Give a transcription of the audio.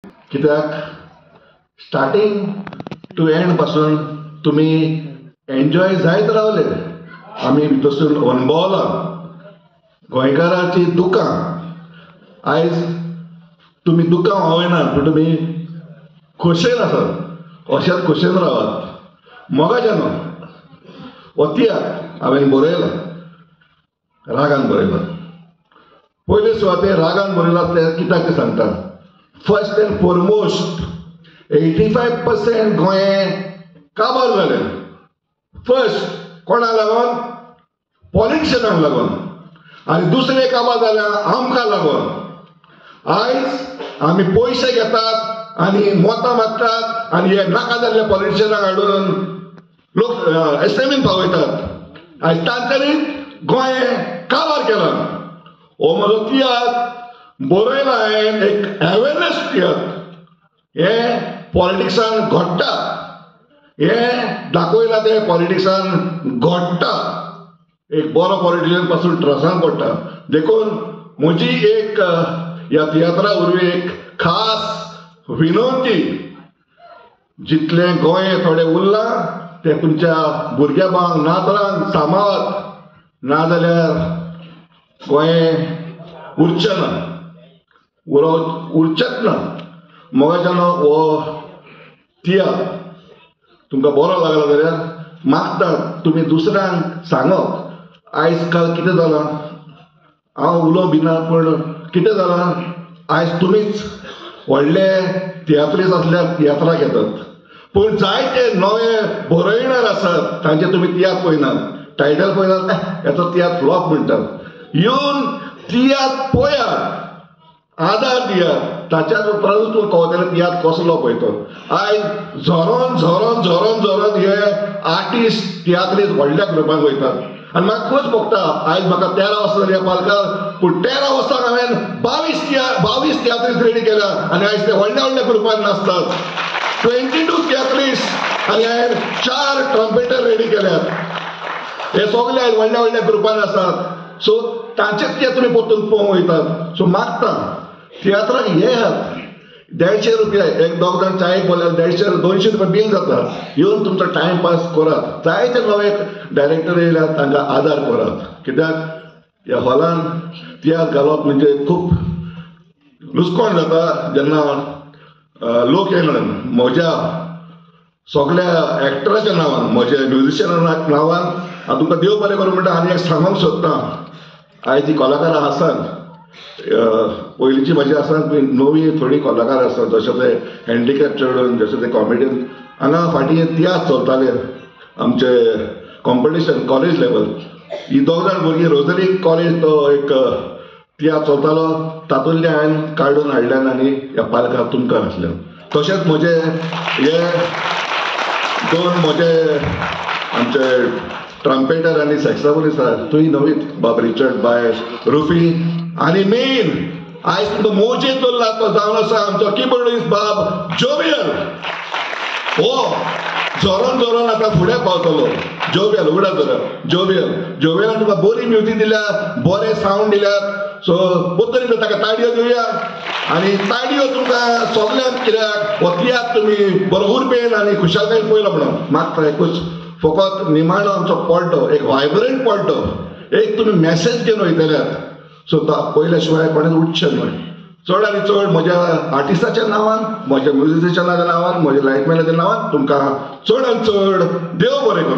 कित्याक starting two and पासून तुमी एन्जॉय जायत रावले. आमी भितरसून अणभवला गोंयकाराची दुकां. आयज तुमी दुकां व्हांवयनात पूण तुमी खोशयेन आसात, अशेंच खोशयेन रावात. मोगाच्यानो हो तियात्र हांवें बरयला, रागान बरयला. पयले सुवातेर रागान बरयला तें कित्याक तें सांगता. फर्स्ट एंड फॉरमोस्ट 85% गोंय काबार जालें. फर्स्ट कोणा लागून? पॉलिटिशनाक लागून. आनी दुसरें काबार जाल्या आमकां लागून. आयज आमी पयशे घेतात आनी मतां मागतात आनी हे नाका जाल्ल्या पॉलिटिशनाक हाडून लोक एसेंब्लीन पावयतात. आयज तांच्यांनी गोंय काबार केलां. हो म्हजो तियात्र बरयला हांवें, एक अवेरनेस तियात्र. हें पॉलिटिक्सान घडटा, हें दाखयलां तें पॉलिटिक्सान घडटा. एक बरो पॉलिटिशियन पासून ट्रसान पडटा. देखून म्हजी एक ह्या तियात्रा वरवीं एक खास विनंती, जितलें गोंय थोडें उरलां तें तुमच्या भुरग्या बाळांक नातरांक सांबाळात, नाजाल्यार गोंय उरचें ना, उरचेंच ना. मोगाच्यानो हो तियात्र तुमकां बरो लागला जाल्यार मागता तुमी दुसऱ्यांक सांगप. आयज काल कितें जालां, हांव उलोवं भिना पूण कितें जालां, आयज तुमीच व्हडले तियात्रीस आसल्यार तियात्राक येतात, पूण जायते नवे बरयणार आसात तांचे तुमी तियात्र पळयनात, टायटल पळयनात, हेचो तियात्र फ्लॉप म्हणटात. येवन तियात्र पळयात, आदार दियात, ताच्याच उपरांतूच तुका कळटलें तियात्र कसलो पळय तो. आयज झरोन झरोन झरोन झरोन हे आर्टिस्ट तियात्रीस व्हडल्या ग्रुपान वयतात. आनी म्हाका खोस भोगता, आयज म्हाका 13 वर्सां जाली ह्या पालकार, पूण 13 वर्सांक हांवें 22 तियात्रीस रेडी केल्या आनी आयज ते व्हडल्या व्हडल्या ग्रुपान नाचतात. 22 तियात्रीस आनी हांवें 4 ट्रम्पेटर रेडी केल्यात. हे सगळे आयज व्हडल्या व्हडल्या ग्रुपान आसात. सो तांचेच तियात्री परतून पळोवंक वयतात. सो मागता तियात्राक येयात. 150 रुपया एक दोग जाण चायेक बोलल्यार 150 200 रुपया बील जाता. येवन तुमचो टायमपास करात. जायते नवे डायरेक्टर येयल्यार तांकां आदार करात. कित्याक ह्या हॉलान तियात्र घालप म्हणजे खूब लुस्कोण जाता जेन्ना लोक येनात. म्हज्या सगळ्या एक्टराच्या नांवान, म्हज्या म्युजिशियना नांवान हांव तुमकां देव बरें करूं म्हणटा. आनी एक सांगूंक सोदता, आयज जी कलाकारां आसात पयलींची म्हजी आसात, नवी थोडी कलाकार आसात, जशे ते हँडिकॅप चेडून, जशे ते कॉमेडियन. हांगा फाटीं तियात्र चलताले आमचे कॉम्पिटिशन कॉलेज लेवल. ही दोग जाण भुरगीं रोजरी कॉलेज तो एक तियात्र चलतालो, तातूंतले हांवें काडून हाडल्यान आनी ह्या पालकार तुमकां आसल्यान. तशेंच म्हजे हे दोन म्हजे आमचे ट्रम्पेटर आनी सॅक्साफोनिस्ट आसा, तुय नवीच बाब रिचर्ड बाय रुफी. आनी मेन आयज तुमकां मोजेत दवरला तो जावन आसा आमचो किबोर्डिस्ट बाब जोवियल. हो झरोन झरोन आतां फुडें पावतलो. जोवियल उगडा जरा. जोवियल जोवियलान तुमकां बरी म्युजीक दिल्या, बरे सावंड दिल्यात. सो पोत्तरी ताका ताडयो दिवया आनी ताडयो तुमकां सगल्यांक, कित्याक हो तियात्र तुमी बरो उर्बेन आनी खुशालकायेन पळयलो म्हणून मागता. एकूच फकत निमाणो आमचो पड्डो, एक वायब्रंट पड्डो, एक तुमी मॅसेज घेवन वयतल्यात. सो पयल्या शिवाय कोणेच उठचें न्हय. चड आनी चड म्हज्या आर्टिस्टाच्या नांवान, म्हज्या म्युजिशियनाच्या नांवान, म्हज्या लायटमॅनाच्या नांवान तुमकां चड आनी चड देव बरें करूं.